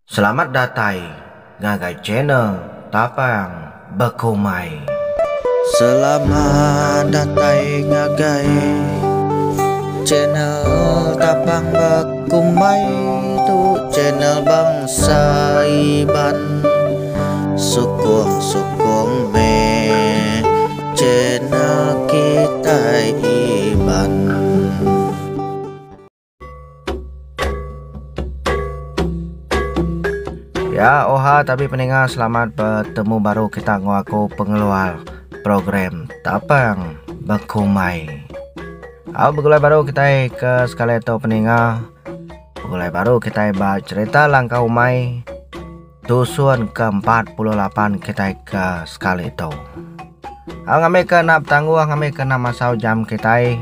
Selamat datai ngagai channel Tapang Bekumai. Selamat datai ngagai channel Tapang Bekumai tu channel bangsa Iban sukung sukung meh channel kitai Iban. Ya, oha tapi peninga selamat bertemu baru kita enggau aku pengeluar program Tapang Bekumai. Au begulai baru kita ke sekali tu peninga. Begulai baru kita ba cerita Langkau Umai tusun ke 48 kita ke sekali tu. Au ngambi ke nak betangguh ngambi ke nak masau jam kita.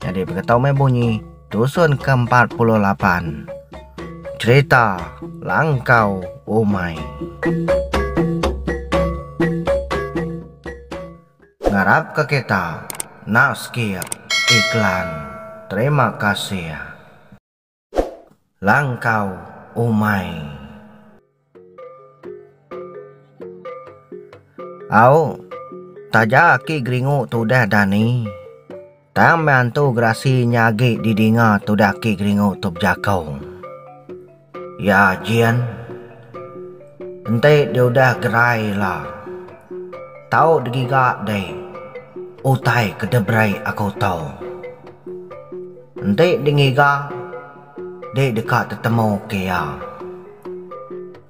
Nyadi begetau meh bunyi tusun ke 48 Cerita Langkau Umai. Ngarap ke kita enda skip iklan. Terima kasih. Langkau Umai. Au, taja aki geringu tudah dani, tang meh antu gerasi nya agi didinga tudah aki geringu tu bejaku. Ya jin, enti dia udah gerai ila, tau digiga deh utai ke diberi aku tu. Enti dingiga, dek deka tetemu ke iya.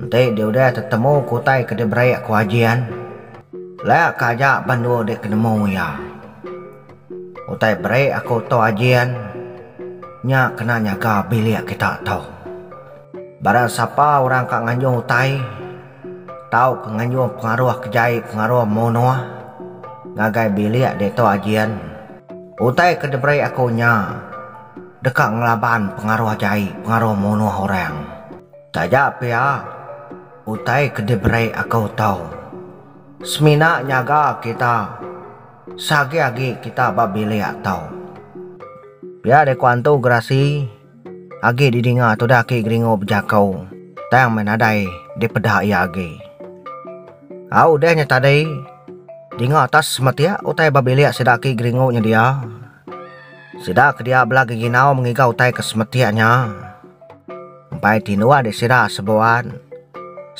Enti dek udah tetemu ke utai ke diberi aku ajin, lek ka aja ba endur dek ke nemu iya. Utai beri aku tu ajin, nya kena nyaga bilik kita tu. Barang sapa orang ka nganjung utai, tauka nganjung pengaruh ke jai pengaruh munuh ngagai bilik ditu ajin. Utai ke diberi aku nya deka ngelaban pengaruh jai pengaruh munuh orang. Taja pia, utai ke diberi aku tu semina nyaga kita seagi-agi kita ba bilik tu. Pia deh ku antu gerasi agi didinga tudah aki geringu bejaku tang meh nadai dipeda iya agi. Au deh nya tadi. Dinga atas semetik utai ba bilik sida aki geringu nyedia. Sida ke dia bela geginau mengiga utai ke semetik nya. Empai tinduk di sida sebuan.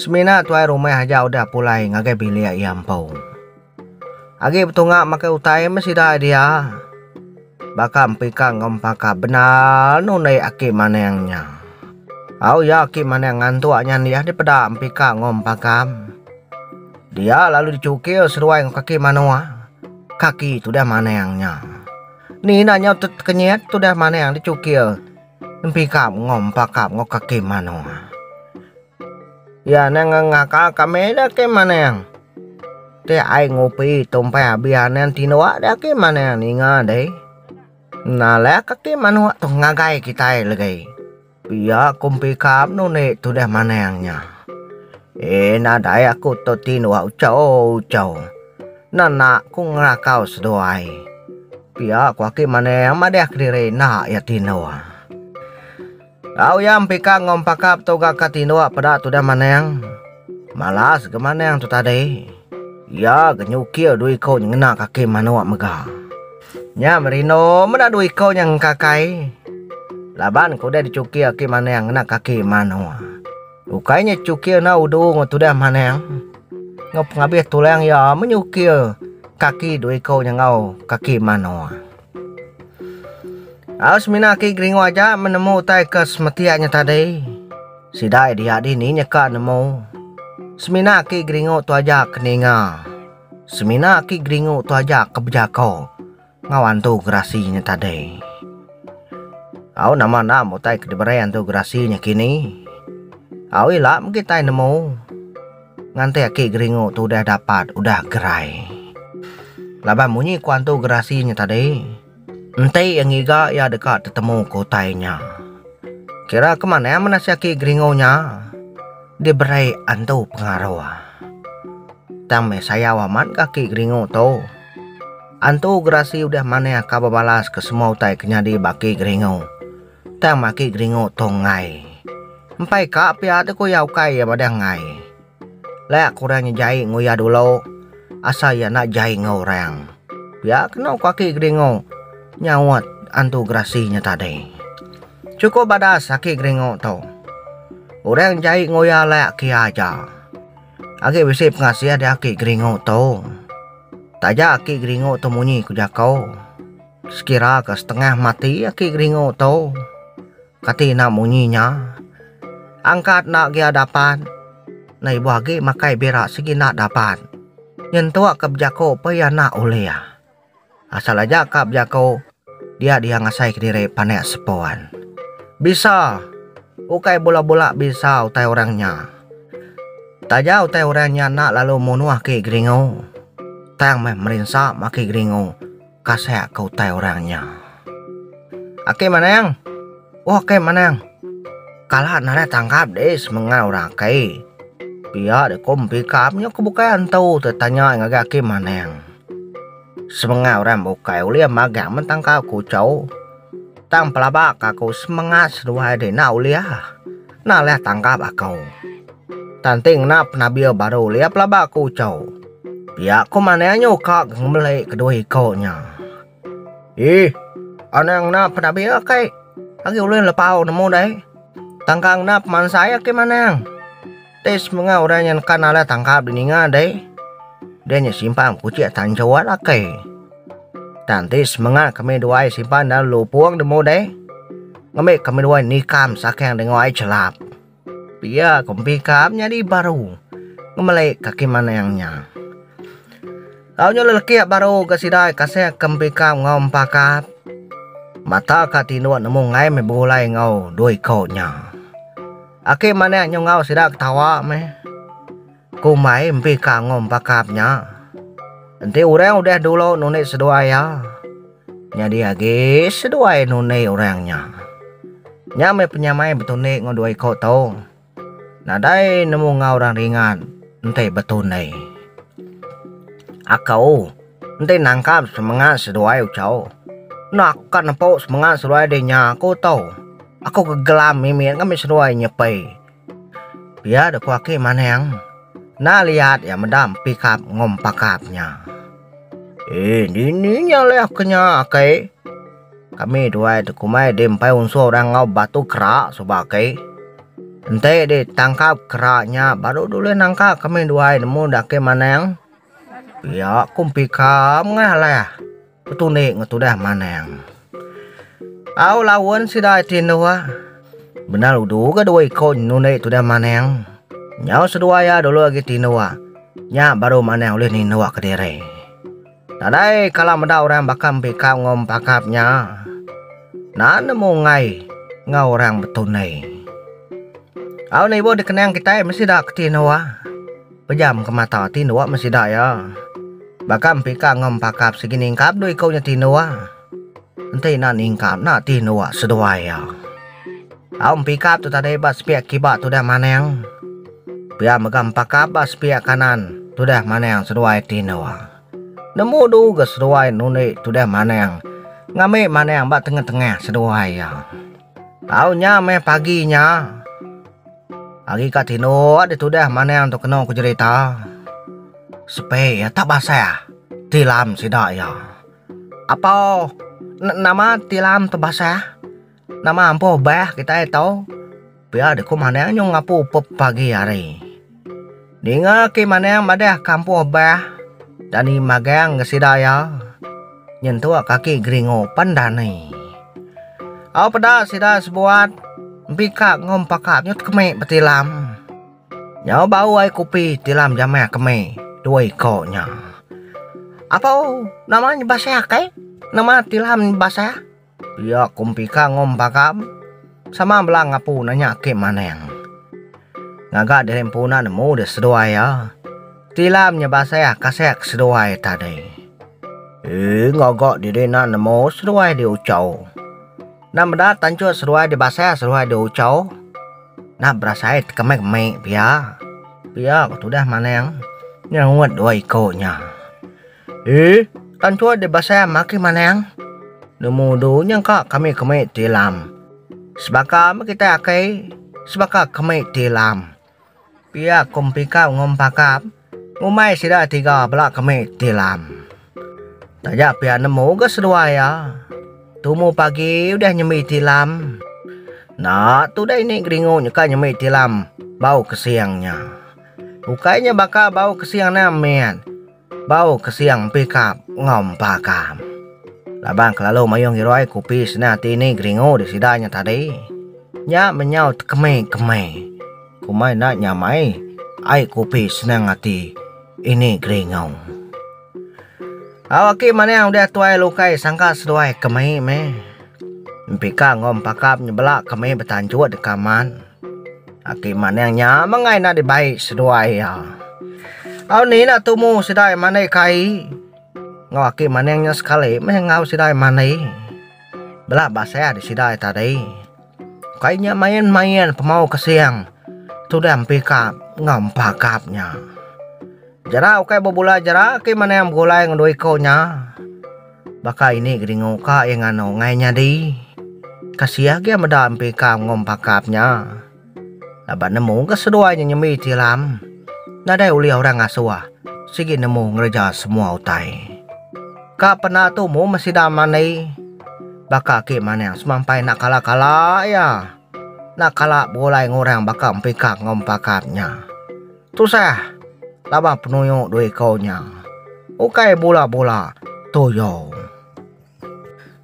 Semina tuai rumah aja udah pulai ngagai bilik iya empu. Agi betunga makai utai meh sida dia. Baka empika enggau empaka bendar nundai aki manang nya. Au iya aki manang ngantuk nya ndih dipeda empika enggau empakam. Dia lalu dichukir seduai enggau kaki manuk. Kaki tudah manang nya. Ni enda nyau tekenyit tudah manang dichukir empikap enggau empakap enggau kaki manuk. Iya anang ngakal kami da aki manang. Ti ai ngupi tumpai abi anang tinduk da aki manang ninga deh. Nalak kaki manuk tu ngagai kitai legi. Pia ku empikap nundi tudah manang nya. Eh nadai aku tu tinduk ucho ucho. Nenak ku ngerakau seduai. Pia ku aki manang madah kediri enda iya tinduk. Tau iya empika enggau empakap tu ga ka tinduk peda tudah manang. Malas ga manang tu tadi. Iya ga nyukir dua iko nya ngena kaki manuk mega. Nya merindu meda dua iko nya ngengkakai. Laban ke udah dichukir aki manang ngena kaki manuk. Ukai nya chukir enda udu enggau tudah manang. Enggau pengabis tulang iya menyukir kaki dua iko nya enggau kaki manuk. Au semina aki geringu aja menemu utai ke semetik nya tadi. Sida dia dini nyeka nemu. Semina aki geringu tu aja ke ninga. Semina aki geringu tu aja ke bejako enggau antu gerasi nya tadi. Au nama enda utai ke diberi antu gerasi nya kini. Au ila meh kitai nemu. Nganti aki geringu tu udah dapat udah gerai. Laban munyi ku antu gerasi nya tadi. Enti iya ngiga iya deka tetemu ke utai nya. Kira ke manah meh nasi aki geringu nya diberi antu pengaruh. Tang meh sayau amat ga aki geringu tu. Antu gerasi udah manah ka bebalas ke semua utai ke nyadi ba aki geringu. Tang meh aki geringu tu enggai. Empai ka pia tu ku iya ukai iya madah enggai. Lek ku orang nya jai enggau iya dulu asal iya enda jai enggau orang. Pia kenu ku aki Geringu nyaut antu gerasi nya tadi. Chukup badas aki Geringu tu. Orang jai enggau iya lek ke iya aja. Agi bisi pengasih deh aki Geringu tu. Taja aki Geringu tu munyi ku jako. Sekira ka setengah mati aki Geringu tu. Kati enda munyi nya. Angkat enda gia dapat. Enda ibuh agi makai bira sigi enda dapat. Nyentuk ka bejako pun iya enda ulih. Asal aja ka bejako dia dia ngasai kediri panek sepon. Bisa ukai bula-bula bisa utai orang nya. Taja utai orang nya enda lalu munuh aki Geringu tang meh merinsa meh aki Geringu. Kasek ke utai orang nya. Aki manang. Oh aki manang. Kala nadai tangkap deh semengat orang aki. Pia deh ko empikap nya ke bukai antu te tanya ngagai aki manang. Semengat orang bukai ulih magang men tangkap ku chau. Tang pelaba ka aku semengat seduai deh enda ulih. Enda ulih tangkap aku. Tang ti ngena penabil baru ulih pelaba ku chau. Pia ku manang nyu ka ngemeli kedua iko nya. Ih, anang ngena penabil kai. Agi ulih lepau nemu dai. Tangka ngena pemansai agi manang. Ti semengat orang nya nekan alai tangkap dininga dai. Dia nya simpan kuchik tanchut agi. Tang ti semengat kami duai simpan dalam lupung nemu dai. Ngambi kami duai nikam sakang dengo ai chelap. Pia ko Empikap nyadi baru ngemeli kaki manang nya. Tau nya lelekik baru ga sida kasih ke Empikap enggau Empakap. Mata ka tinduk nemu enggai meh begulai enggau dua iko nya. Aki manang nyu enggau sida ketawa meh. Kumbai Empikap enggau Empakap nya. Enti orang udah dulu nundi seduai iya. Nyadi agi seduai nundi orang nya. Nya meh penyamai betundi enggau dua iko tu. Nadai nemu enggau orang ringat enti betundi. Aku enti nangkap semengat seduai uchu. Enda aku ka nepu semengat seduai di nya aku tu. Aku ke gelam mimit ngambi seduai nyepi. Pia deh ku aki Manang. Enda liat iya meda empikap enggau empakap nya. Eh dini nya leh ke nya aki. Kami duai tu kumbai di empai unsur orang enggau batu kera suba aki. Enti di tangkap kera nya baru dulih nangkap kami duai nemu da aki manang. Pia ku empika mengah leh betundi enggau tudah manang. Au laun sida iti endu. Bendar udu ga dua iko nundi tudah manang. Nyau seduai iya dulu agi tinduk. Nya baru manang ulih ninduk kediri. Nadai kala meda orang baka empikap enggau empakap nya. Enda nemu enggai enggau orang betundi. Au ne ibuh dikenang kitai meh sida ke tinduk. Pejam ke mata tinduk meh sida iya. Baka empikap enggau empakap sigi ningkap dua iku nya tinduk. Enti enda ningkap enda tinduk seduai iya. Au empikap tu tadi ba sepiak kiba tudah manang. Pia mega empakap ba sepiak kanan tudah manang seduai tinduk. Nemu du ga seduai nundi tudah manang ngambi manang ba tengah-tengah seduai iya. Au nya meh pagi nya. Agi ka tinduk ditudah manang tu kenu ku jerita. Sepi iya tak basah tilam sida iya. Apo nama tilam tu basah? Nama ampuh bah kitai tu? Pia deh ku Manang nyau ngapu pep pagi hari. Ninga ki Manang madah ke ampuh bah dani magang ga sida iya nyentuk kaki geringu pan dani. Au peda sida sebuat empika enggau empakap nyu tekemi betilam. Nyau bau ai kopi tilam jamah kemi dua iko nya. Apo nama nya basah kai? Nama tilam basah? Pia ku Empika enggau Empakam sama bela ngapu nanya ake Manang. Ngaga diri empu enda nemu deh seduai iya. Tilam nya basah kasek seduai tadi. Eee ngaga diri enda nemu seduai di uchau. Enda meda tanchut seduai di basah seduai di uchau. Enda berasai tekemik-kemik pia. Pia ku tudah Manang nyaut dua iku nya. Eeh, tanchut di basah maki manang. Nemu du nyangka kami kemi tilam. Sebaka meh kitai aki. Sebaka kemi tilam. Pia ku Empikap enggau Empakap ngumbai sida tiga bela kemi tilam. Taja pia nemu ga seduai iya. Tumu pagi udah nyembi tilam. Enda tudah ini geringu nyeka nyembi tilam bau kesing nya. Ukai nya baka bau kesing nya mit. Bau kesing Empikap enggau Empakap. Laban kelalu mayuh ngiru ai kopi senang ati ini geringu di sida nya tadi. Nya menyau tekemi-kemi. Kumai enda nyamai ai kopi senang ati ini geringu. Au aki manang udah tuai lukai sangka seduai kemi meh. Empika enggau Empakap nyebela kemi betanchut deka amat. Aki manang nya mengai enda dibai seduai iya. Au ni enda tumu sida iya mandi kai. Enggau aki manang nya sekali meh enggau sida iya mandi. Bela basah di sida iya tadi. Kai nya main-main pemau kesing tudah empikap enggau empakap nya. Jera ukai bebula jera aki manang begulai enggau dua iko nya. Baka ini geringu ka iya nganu ngai nyadi. Kasih agi meda empika enggau empakap nya. Laban nemu ga seduai nya nyembi tilam. Nadai ulih orang ngasuh sigi nemu ngereja semua utai. Ka penda tumu meh sida mandi. Baka aki manang semampai enda kala-kala iya. Enda kala begulai enggau orang baka empika enggau empakap nya. Tusah laban penuyu dua iko nya. Ukai bula-bula tuyu.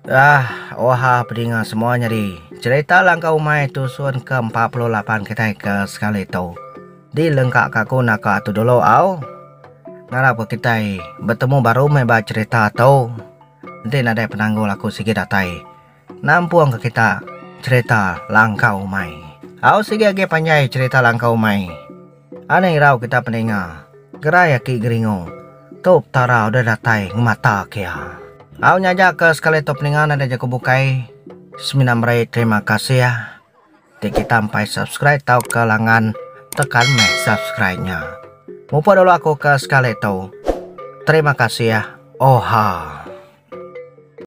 Ah, oha pedinga semua nyadi cerita Langkau Umai tusun ke 48 kitai ke sekali tu. Dilengka ka aku naka tu dulu au. Ngarap ke kitai betemu baru meh ba cerita tu. Enti nadai penanggul aku sigi datai. Nampung ke kita cerita Langkau Umai. Au sigi agi panjai cerita Langkau Umai. Anang irau kita peninga. Gerai aki geringu. Tu Petara udah datai ngemata ke iya. Au nya aja ke sekali tu peninga nadai jaku bukai. Semina meri terima kasih ti kita empai subscribe tauka langan tekan meh subscribe nya. Mupuk dulu aku ke sekali tu. Terima kasih. Oha.